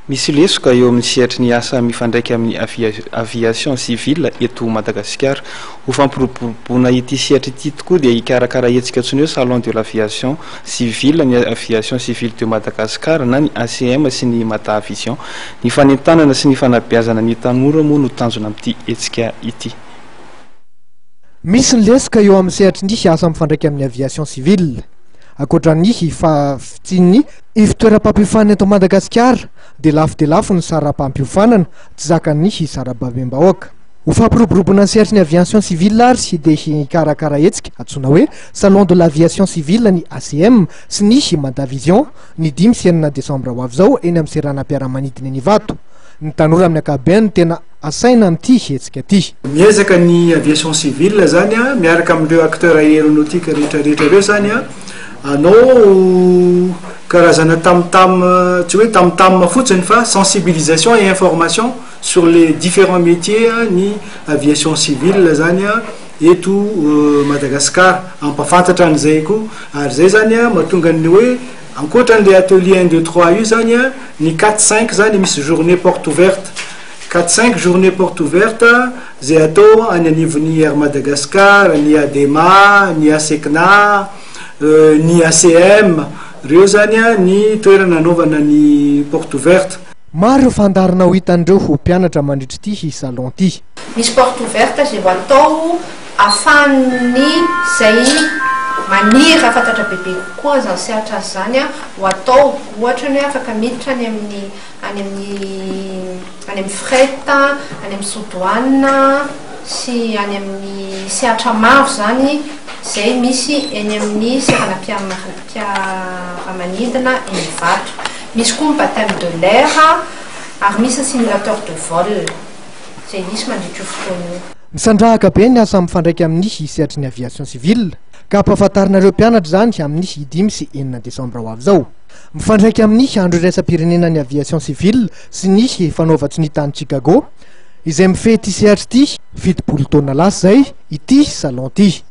Misy lesoka eo amin'ny sehatry ny asa mifandraika amin'ny aviation civile eto Madagasikara. Ho fampiroboroboana ity sehatra ity tokoa dia hikarakara hetsika antsoina hoe Salon de l'aviation civile ny Aviation civile de Madagascar na ny ACM sy ny Mada Vision. Ny fanentanana sy ny fanabeazana ny tanora moa no tanjona amin'ity hetsika ity. Misy ny lesoka eo amin'ny sehatry ny asa mifandraika amin'ny aviation civile. Ankoatra ny fahavitsian'ny ivon-toeram-pampiofanana eto Madagasikara dia lafo dia lafo ny saram-pampiofanana tsy zakan'ny sarababem-bahoaka. Ho fampiroboroboana ny sehatry ny aviation civile ary dia hikarakara hetsika antsoina hoe Salon de l'aviation civile ny ACM sy ny Madavision ny 5 sy 6 desambra ho avy izao eny amin'ny seranam-piaramanidina eny Ivato. Ny tanora amin'ny ankapobeny no tena asaina amin'ity hetsika ity. Miezaka ny aviation civile zany miaraka amin'ireo acteurs aéronautiques rehetra rehetra ireo zany hanao karazana tam-tam, tsy hoe tam-tam fotsiny fa sensibilisation et information sur les différents métiers ny aviation civile zany eto Madagascar, hampafantatra an'izay koa ary zay zany mahatonga ny hoe ankoatran'le atelier un deux trois io zany ny quatre cinq zany misy journée porte ouverte, quatre cinq journée porte ouverte zay atao any anivon'ny Air Madagascar, ny ADEMA, ny ASECNA, ny ACM, reo zany ny toerana anaovana ny porte ouverte. Maro ireo fandaharana ho hitan'ireo ho mpianatra mandritra ity salon ity. Misy porte ouverte izay ho atao ahafahan'ny izay maniry hahafantatra bebe kokoa an'izany sehatra izany ho atao. Ohatra ny hoe afaka miditra any amin'ny any amin'ny any amin'ny fret, any amin'ny sous-douane sy any amin'ny sehatra maro izany izay misy eny amin'ny seranam-piaramanidina eny Ivato. Misy koa ny baptême de l'air ary misy ny simulateur de vol izay hisy mandritra io fotoana io. Misandrahaka be ny asa mifandraika amin'ny sehatry ny aviation civile ka hampahafantarina ireo mpianatra izany amin'ny 5 sy 6 desambra ho avy izao. Mifandraika amin'ny andro iraisam-pirenena ny aviation civile sy ny fanaovan-tsonia tany Chicago izay mifehy ity sehatra ity 70 taona lasa izay ity salon ity.